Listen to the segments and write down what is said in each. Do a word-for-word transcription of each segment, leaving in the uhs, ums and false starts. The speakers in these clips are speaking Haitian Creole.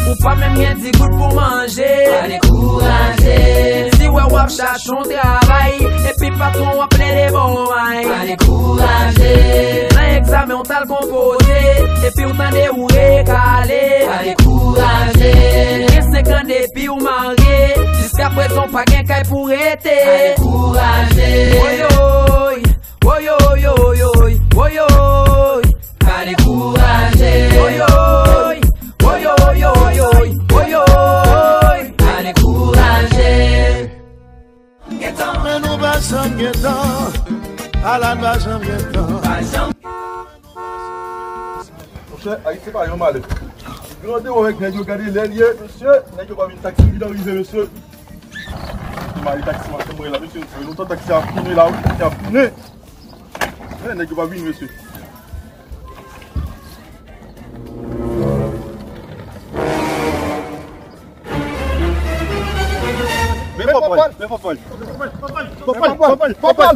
Ou pa menm gen di goud pou manje. Pa dekouraje. Si w wè w ap chache yon travay, epi patwon w ap plede ba w may. Pa dekouraje. Nan egzamen w t al konpoze, epi w tande ou rekale. Pa dekouraje. Gen senk an depi w marye, jiska prezan w pa gen kay pou rete. Pa dekouraje. Woyoy, woyoy, woyoy, woyoy. Pa dekouraje. Woyoy, woyoy, woyoy, woyoy. Pa dekouraje. Men nou pa janm gen tan. Alan pa janm gen tan. Monchè, Ayiti se pa yon malè. Grande avèk nèg yo, gade lè l ye, mesye. Nèg yo pa vin, taksi vin rive, mesye. Mari taksi maten mwen la, mesye. Sa fè lontan taksi ap tounen la, wi, taksi ap tounen. Men nèg yo pa vin, mesye. Men Popol, men Popol. Popol, Popol, Popol.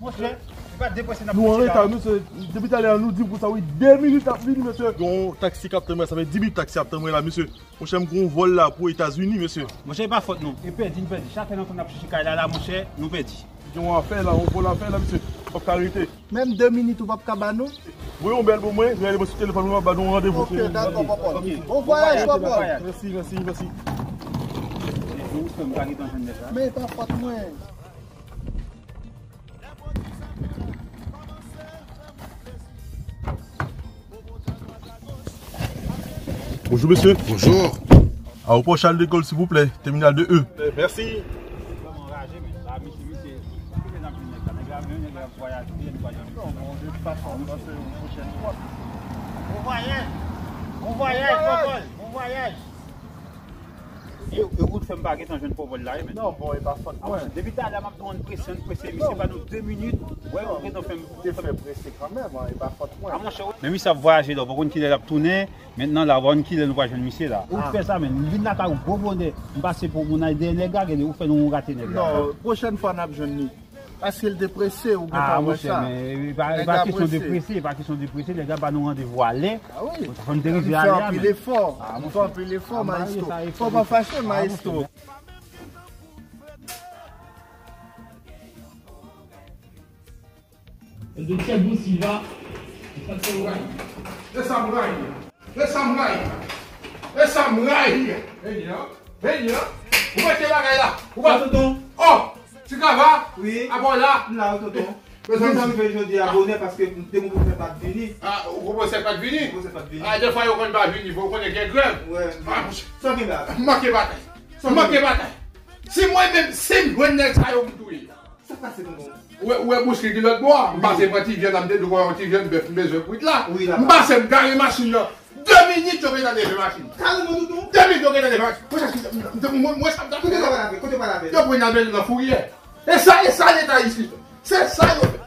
Monchè, li pa deprese nan. Nou an reta, mesye. Depi talè a nou di konsa, wi, de minit ap vini, mesye. Yon taksi k ap tann mwen, sa fè dis minit taksi ap tann mwen la, mesye. Monchè, m gon vòl la pou Etazini, mesye. Monchè, e pa fòt nou. E pèdi, n pèdi. Chak lè n ap chèche kay la, la, monchè, nou pèdi. Gen yon afè la, yon vòl afè la, mesye. P ap ka rete. Menm de minit ou p ap ka ba nou? Voye yon bèl pou mwen, rele mwen sou telefòn mwen, m ap ba nou randevou. Ok, dakò, papa. Ok. Bon vwayaj, papa. Mèsi, mèsi, mèsi. Men e pa fòt mwen. Bonjou, mesye. Bonjou. Awopò Charles de Gaulle, silvouplè. Tèminal de E. Eh, mèsi. Bon vwayaj, bon vwayaj, bon vwayaj, bon vwayaj. E, e ou t fè m pa gentan jwenn Popol la, wi, men. Non, bon, e pa fòt mwen. Depi talè a m ap di w ann prese, ann prese, misye ba nou de minit. Wè, ou gentan fè m. Te fè prese kanmenm, e pa fòt mwen. A, monchè, men misye ap vwayaje la, ou pa konn kilè l ap tounen. Mentnan la, ou pa konn kilè nou pral jwenn misye la. Ou t fè sa, men. M vin lakay ou gwo bonè. M pase pou moun al dèyè nèg la, gade, ou fè nou rate nèg la. Non, pwochèn fwa n ap jwenn li. Paske l te prese, ou gentan wè sa. Ah, monchè, men e pa, e pa kesyon de prese, e pa kesyon de prese, nèg la ba nou randevou alè. Ah wi. Fò n te rive alè a, men. Anpil efò. Ah, monchè. Anpil efò, maestro. Fò pa fache, maestro. Doktè Bousilva, e sa m rayi. E sa m rayi. E sa m rayi. E sa m rayi. Vini an. Vini an. Ou mete bagay la. Ou pa tonton. Oh! Ti Kava? Wi. Apre la? M la, wi, tonton. Mezanmi. M te rive jodi a bonè paske m te konprann se pa t vini. Ah, ou konprann se pa t vini? Ou konprann se pa t vini. Ah, defwa yo konn pa vini, fò ou konnen gen grèv. Wè. Ah, sa gen la? Manke batay. Manke batay. Si mwen menm, si m jwenn nèg sa yo, m touye. Sa k pase, tonton? Ou wè, ou wè bouch li ki lòt bò a? M pase pran ti vyann la, m te di w yon ti vyann bèf m bezwen kwit la. Wi, la. M pase, m gare machin nan. De minit, yo gentan leve machin. Kareman, tonton? De minit, yo gentan leve machin. Mwen, mwen, mwen, sa m t ap fè. Kote w pral avè l? Kote w pral avè l? Yo pran avè l nan fourye. E sa, e sa leta isit. Se sa yo fè.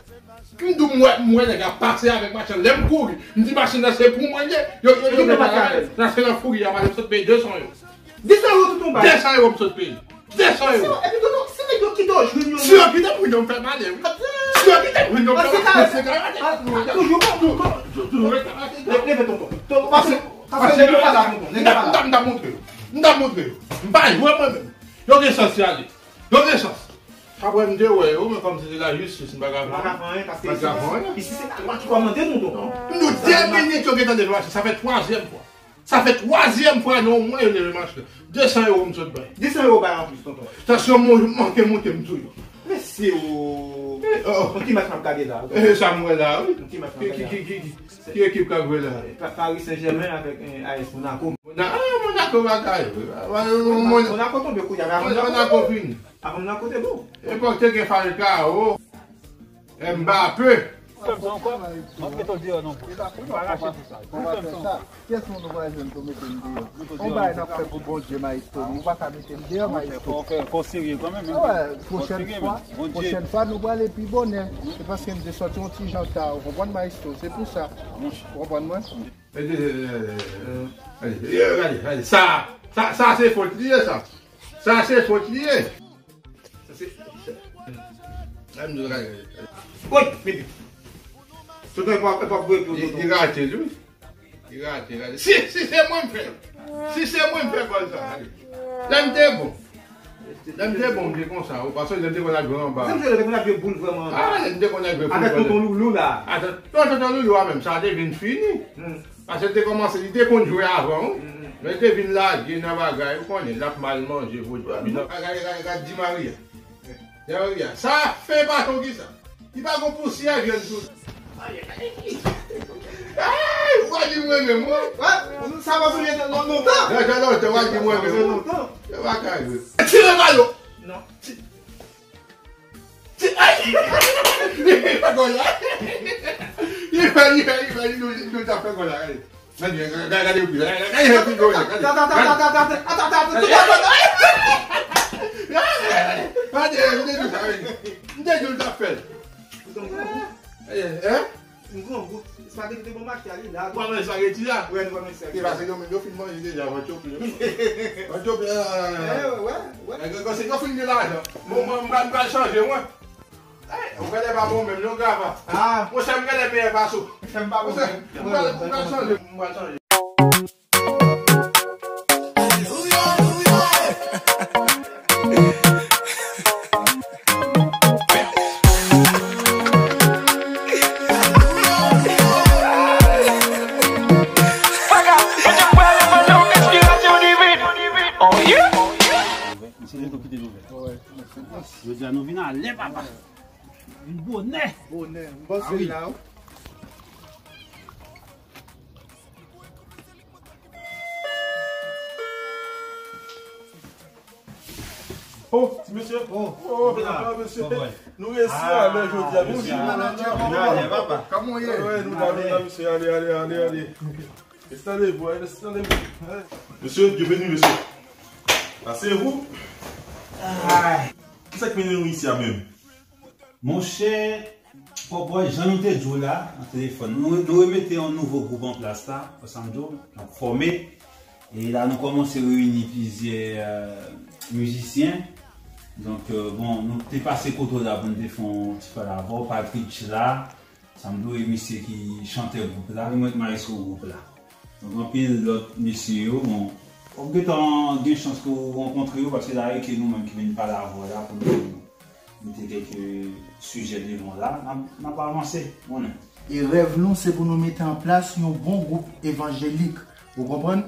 M di w, m wè, m wè nèg ap pase avèk machin. Lè m kouri, m di machin nan se pou mwen l ye. Yo, yo, yo pran avè l. Nan se nan fourye a, m sot peye de san ewo. De san ewo tonton bay. De san ewo m sot peye. De san ewo. Epi tonton, si nèg yo kite w jwenn yo. Si yo kite m jwenn yo, m fè malè, wi. Si yo kite m jwenn yo, m fè malè. Se ka, toujou, toujou. Leve tonton. Tonton, pase, pase, nèg yo pa la, tonton. Nèg yo pa la. M ta montre yo. M ta montre yo. M pa jwe mwen menm. Yo gen chans y ale. Yo gen chans. Apre m te wè yo, men kòm se te lajistis, m pa ka fè anyen. M pa ka fè anyen, paske isi se lalwa ki kòmande, tonton. M di w de minit yo gentan deplase, sa fè twazyèm fwa. Sa fè twazyèm fwa nan yon mwa yo leve machin. De san ewo m sot bay. De san ewo bay anplis, tonton. Tansyon mwen manke monte, m touye w. Mesye o. Yon ti match m ap gade la. E sa m wè la, wi. Yon ti match m ap gade la. Ki, ki, ki, ki, ki ekip k ap jwe la? Pa-, Paris Saint-Germain avèk, eh, A S Monaco. Mona-, ah, Monaco bagay. Monaco tonbe kounye a, men Monaco fini. Avan nan kote bon. Epòk te gen Falcao, Mbappé. Fè m sa ankò. M ap mete w deyò non, bro. M pa rache pou sa. Fè m sa. Kiyès moun nou pral jwenn pou mete m deyò? On bagay n ap fè pou Bondye, maestro. Ou pa ka mete m deyò, maestro. Fò w fè, fò w serye kanmenm, wi. Wè, pwochèn fwa, pwochèn fwa nou prale pi bonè. Se paske m te sòti yon ti jan ta, ou konprann, maestro? Se pou sa. Ou konprann mwen? Gade, gade, gade, gade. Sa, sa, sa se fot li ye, sa. Sa se fot li ye. Sa se, sa, gade, gade, gade. Woy, bebe. Tonton, e pa, e pa vre, tonton. Li, li rate l, wi. Li rate, rate. Si, si, se mwen m fè l. Si se mwen, m fè gòl sa. Lè m te bon. Lè m te bon, m te konsa. Ou pa sonje lè m te konn al jwe anba. Lè m te konn al jwe boul vrèman anba. Ah, lè m te konn al jwe foutbòl. Avèk tonton Loulou la. Tonton Loulou a menm, sa te vin fini. Paske l te kòmanse, li te konn jwe avan, wi. Men l te vin lage nan bagay, ou konnen, l ap mal manje, vodka. Gade, gade, gade Di Maria. Di Maria. Sa fen baton ki sa. Li pa gon pousyè vyann sou li. Ay, ou pa di mwen menm, wi. Sa pa sou li lontan. Lontan, ou pa di mwen menm, wi. Yo pa ka jwe. Tire balon. Non. Ti, ti, ay! Li fè gòl la. Li fè, li fè, li fè, li nou, li nou ta fè gòl la, gade. Gade, gade, gade, gade, gade, gade, gade, gade, gade. Gade, m te di w sa, wi. M te di w l ta fè l. Hein? M grangou. Espageti te bon mache a, li la. Ou pa manje espageti a? Wi, nou pa manje espageti. E pase yo menm, yo fin manje deja, van chope yo. Van chope, eh, wè, wè. Nèg yo kòmanse, yo fin gen lajan. Bon, mwen, m pral, m pral chanje, mwen. Eh, ou genlè pa bon menm, non, grava. Ah. Monchè, m genlè meyè pase w. Monchè, m pral, m pral chanje, m pral chanje. Jodi a nou vin alè, papa. Vin bonè. Bonè. M panse la, wi. Oh, ti mesye. Oh, oh, mesye. Nou resi alè jodi a, mesye. Bonjou, manager. Kòman w ye? Wi, nou la, nou la, mesye. Ale, ale, ale, ale. Installez-vous, hein, installez-vous. Hein. Monsieur, bienvenue, monsieur. Asseyez-vous. Kisa k mennen nou isi a menm? Monchè, pòpò, jan nou te di w la, nan telefòn, nou, nou remete yon nouvo gwoup an plas la, ansanm di w, n ap fòme. E la, nou kòmanse reyini plizyè, euh, mizisyen. Donk, euh, bon, nou te pase kote w la pou n te fè yon ti pale avè w. Patrick la, sa m dwe misye ki chantè gwoup la, li mèt maestro gwoup la. Donk, anpil lòt mesye yo, bon, w ap gentan gen chans pou w rankontre yo, paske la, e ke nou menm ki vin pale avè w la, pou nou mete kèk sijè devan w la, n ap, n ap avanse, konnen. E rèv nou, se pou nou mete an plas yon bon gwoup evanjelik. Ou konprann?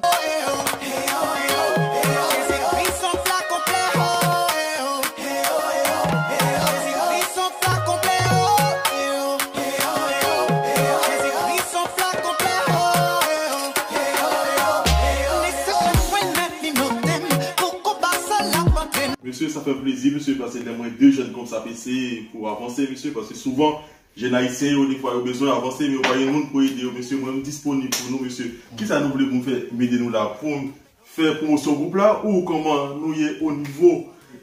Mesye, sa fè plezi, mesye, paske lè m wè de jèn konsa ap eseye pou avanse, mesye, paske souvan, jèn ayisyen yo, defwa, yo bezwen avanse, men yo pa gen moun pou ede yo, mesye. Mwen, m disponib pou nou, mesye. Kisa nou vle pou m fè, m ede nou la? Pou m fè pwomosyon gwoup la, ou kòman nou ye o nivo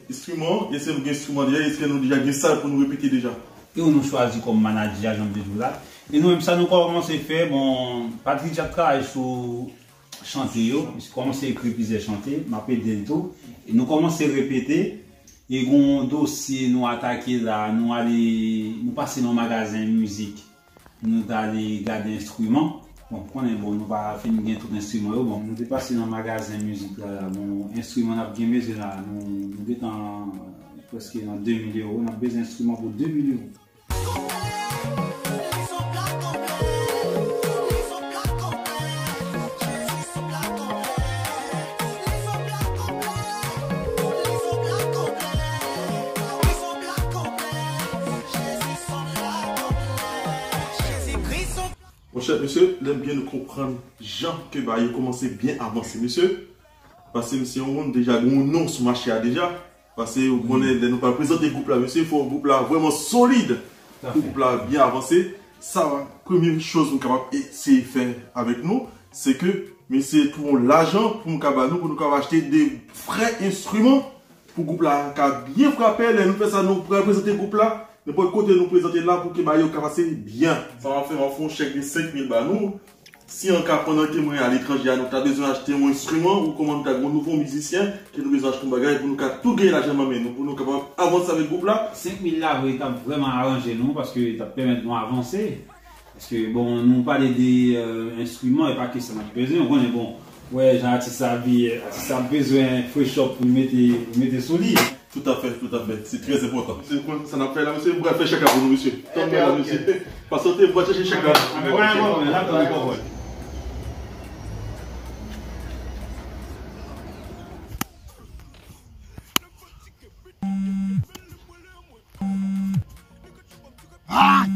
enstriman? Èske nou gen enstriman deja? Èske nou deja gen sal pou nou repete deja? E ou nou chwazi kòm manadjè a, jan m te di w la. E nou menm, sa nou kòmanse fè, bon, Patrick ap travay sou chante yo, misye kòmanse ekri plizyè chante, m ap ede l tou. E nou kòmanse repete, e gen yon dosye nou atake la, nou ale, nou pase nan yon magazen mizik, nou t ale gade enstriman. Bon, ou konnen, bon, nou pa fin gen tout enstriman yo, bon, nou te pase nan magazen mizik la, la, bon, enstriman n ap gen bezwen la, nou, nou gentan prèske nan de mil ewo, n ap bezwen enstriman pou de mil ewo. Monchè, mesye, lè m byen konprann jan ke bagay yo kòmanse byen avanse, mesye. Paske misye yon moun deja gen yon non sou mache a deja. Paske ou konnen, lè nou pral prezante gwoup la, mesye, fò gwoup la vrèman solid pou gwoup la byen avanse. Sa, premye choz nou kapab eseye fè avèk nou, se ke misye twouve yon lajan pou nou ka ba nou, pou nou kapab achte de vrè enstriman pou gwoup la ka byen frape. Lè nou fè sa, nou pral prezante gwoup la. Nenpòt kote nou prezante la pou ke bagay yo ka pase byen. Sa m ap fè, m ap fè yon chèk de senk mil ba nou. Si an ka pandan ke mwen aletranje a, nou ta bezwen achte yon enstriman, ou kòman nou ta gen yon nouvo mizisyen, ke nou bezwen achte yon bagay pou nou ka tou gen lajan nan men nou, pou nou kapab avanse avèk gwoup la. Senk mil la, vre, t ap vrèman aranje nou, paske t ap pèmèt nou avanse. Paske, bon, nou pale de, euh, enstriman, e pa ke sa n ap bezwen. Ou konnen, bon, Wè, jan atis la abiye, atis la bezwen fresh up pou l mete, pou l mete sou li. Tout à fait, tout à fait. C'est très important. Se konn sa n ap fè la, mesye. M pral fè chèk la pou nou, mesye. Tann mwen la, mesye. Pasante, m pral chèche chèk la. Anben, pa gen pwoblèm, n ap tann ou, bòbòy. Ay!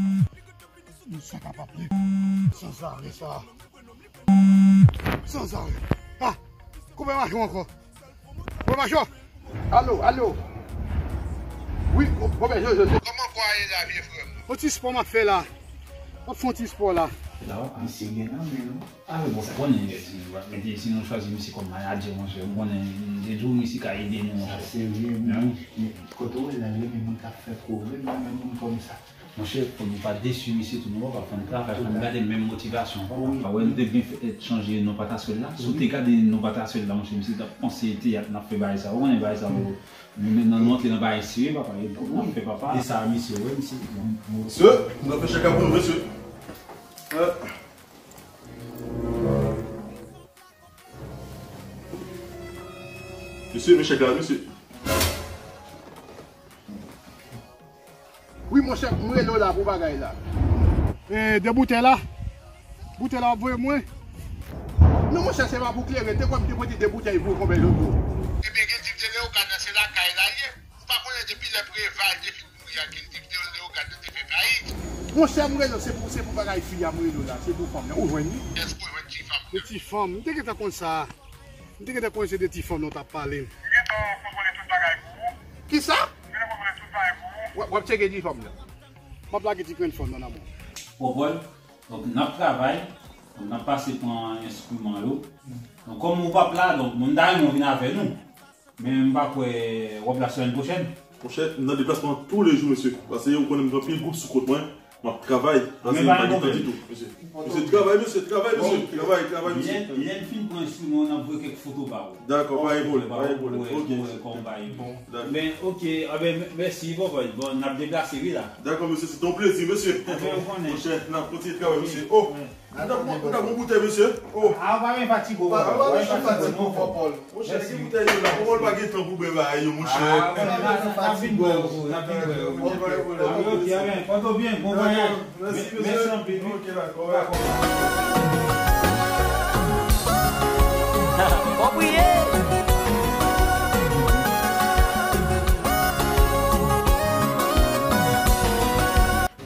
Misye kapab li. Sanzave sa. Sanzave. Ah! Koupe majo ankò. Koupe majo. Alo, alo. Wi, koupe majo, Jose. Kòman kò a ye la, vye frè m? Yon ti spò m ap fè la. M ap fè yon ti spò la. La, misye gen nan men nou. Ah, men bon, ou konnen, si, si nou chwazi misye kòm manadjè, monchè, ou konnen, de jou misye ka ede nou, monchè. Sa serye, men, men kote w wè l la, li renmen moun k ap fè pwoblèm, li renmen moun kòm sa. Monchè, fò nou pa desi misye tou, nou pa fè n travay, fò n gade menm motivasyon, papa. Wi. Pa wè nou te byen fè, chanje non Pataswèl la. Si w te gade non Pataswèl la, monchè, misye t ap panse teyat n ap fè bagay sa. Ou konnen bagay sa, ou, nou menm nan nou antre nan bagay serye, papa, e n ap fè, papa. E sa, misye, wè, misye, bon, bon. Mesye, nou ap fè chèk la pou nou, mesye. Ah. Mesye, men chèk la, mesye. Wi, monchè, m rele w la pou bagay la. E, de boutèy la? Boutèy la w ap voye mwen? Non, monchè, se pa pou klere. Te kwè m te pote de boutèy pou w konbyen jou tou. Ebyen, gen di m se Leyogàn nan, se lakay la l ye. Ou pa konnen depi lè Preval te fin mouri a, gen di m se Leyogàn nan te fè fayit. Monchè, m rele w, se pou, se pou bagay fi a m rele w la, se pou fanm nan. Ou jwenn li? Èske w jwenn ti fanm nan? Se ti fanm. M te gentan konn sa. M te gentan konnen se de ti fanm nan w t ap pale. M gentan kontwole tout bagay pou ou. Kisa? M gentan kontwole tout bagay pou ou. W ap, w ap tcheke ti fanm nan. M ap lage ti grenn fanm nan nan men w. Pòpòl, donk n ap travay, donk n ap pase pran enstriman yo. Donk kòm ou p ap la, donk mwen m ta renmen w vin avè nou. Men m pa kwè w ap la semèn pwochèn. Monchè, m nan deplasman toulejou, mesye. Paske ou konnen m gen anpil gwoup sou kont mwen. M ap travay, paske m pa gen tan ditou, mesye. Mesye, travay, mesye, travay, mesye. Travay, travay, mesye. Lè, lè n fin pran enstriman, n ap voye kèk foto ba ou. Dakò, pa gen pwoblèm, pa gen pwoblèm. Ok, mesye. Dakò. Men, ok, anben, mèsi, bòbòy. Bon, n ap deplase, wi, la. Dakò, mesye, se te yon plezi, mesye. Anben, ou konnen. Monchè, n ap kontinye travay, mesye. Oh, ou ta pran, ou ta pran boutèy, mesye. Oh. Ah, ou pa gen fatige, ou pa gen fatige, non. Monchè, ki boutèy yo la? Kòman l pa gen tan pou bwè bagay yo, monchè? Ah, bon, n ap, n ap vin bwè yo, n ap vin bwè yo. Ok, ok, ok, ok, ok, ok, ok. Pòte w byen, bon vwayaj. Mèsi, mesye. Mèsi anpil, wi. Ok, dakò. Dakò. Bon, priye.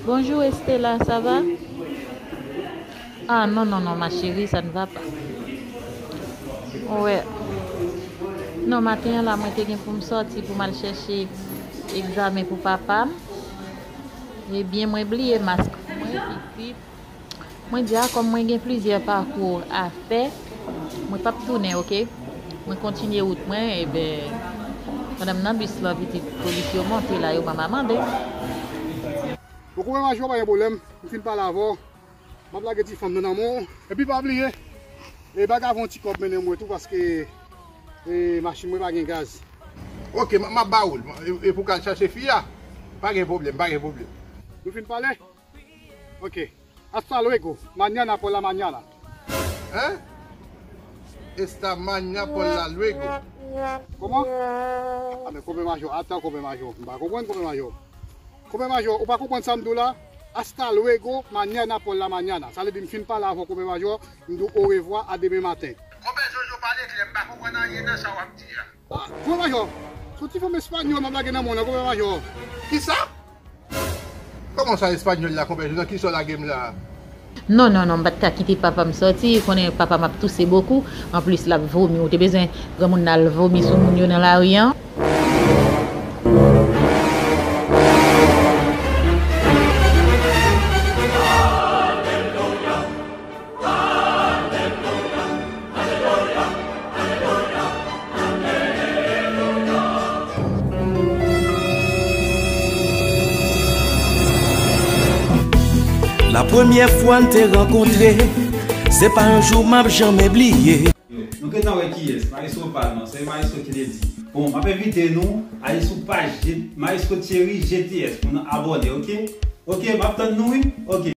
Bonjour Estella, ça va? Ah non, non, non, ma chérie, ça ne va pas. Wè. Non, maten an la, mwen te gen pou m sòti pou m al chèche egzamen pou papa m. Ebyen, mwen bliye mask mwen, epi mwen di, a, kòm mwen gen plizyè pakou a fè, mwen p ap tounen, oke? Mwen kontinye wout mwen, ebyen, pandan m nan bis lan, pitit polis yo monte la, yo ban m amande. Bon, koupe majo, pa gen pwoblèm. M fin pale avè w. M ap lage ti fanm nan nan men w. Epi pa bliye, e, bagay avè yon ti kòb mennen mwen tou paske, e, machin mwen pa gen gaz. Ok, m, m ap ba ou l. E, e pou w ka al chache fi a, pa gen pwoblèm, pa gen pwoblèm. Nou fin pale? Ok. Hasta luego. Mañana por la mañana. Hein? Esta mañana por la luego. Kòman? A, men, koupe majo, atan, koupe majo. M pa konprann, koupe majo. Koupe majo, ou pa konprann sa m di w la? Hasta luego, mañana por la mañana. Sa vle di m fin pale avè w, koupe majo, m di w orevwa, a demen maten. Koupe Jojo, pale klè, m pa konprann anyen nan sa w ap di a. Ah, koupe majo, se yon ti fanm espanyòl m ap lage nan men w nan, koupe majo. Kisa? Kòman sa, espanyòl la, konpè? Nan kisa w lage m la? Non, non, non, m pa t ka kite papa m sòti. Ou konnen papa m ap touse bokou. Anplis, l ap vomi. Ou te bezwen granmoun nan al vomi sou moun yo nan lari an? La premyè fwa n te rankontre, se pa yon jou m ap janmen bliye. Yo, nou gentan wè kiyès, Maestro Palman, se Maestro ki te di. Bon, m ap envite nou ale sou paj G-, Maestro Thierry G T S pou nou abòne, oke? Oke, m ap tann nou, wi. Oke.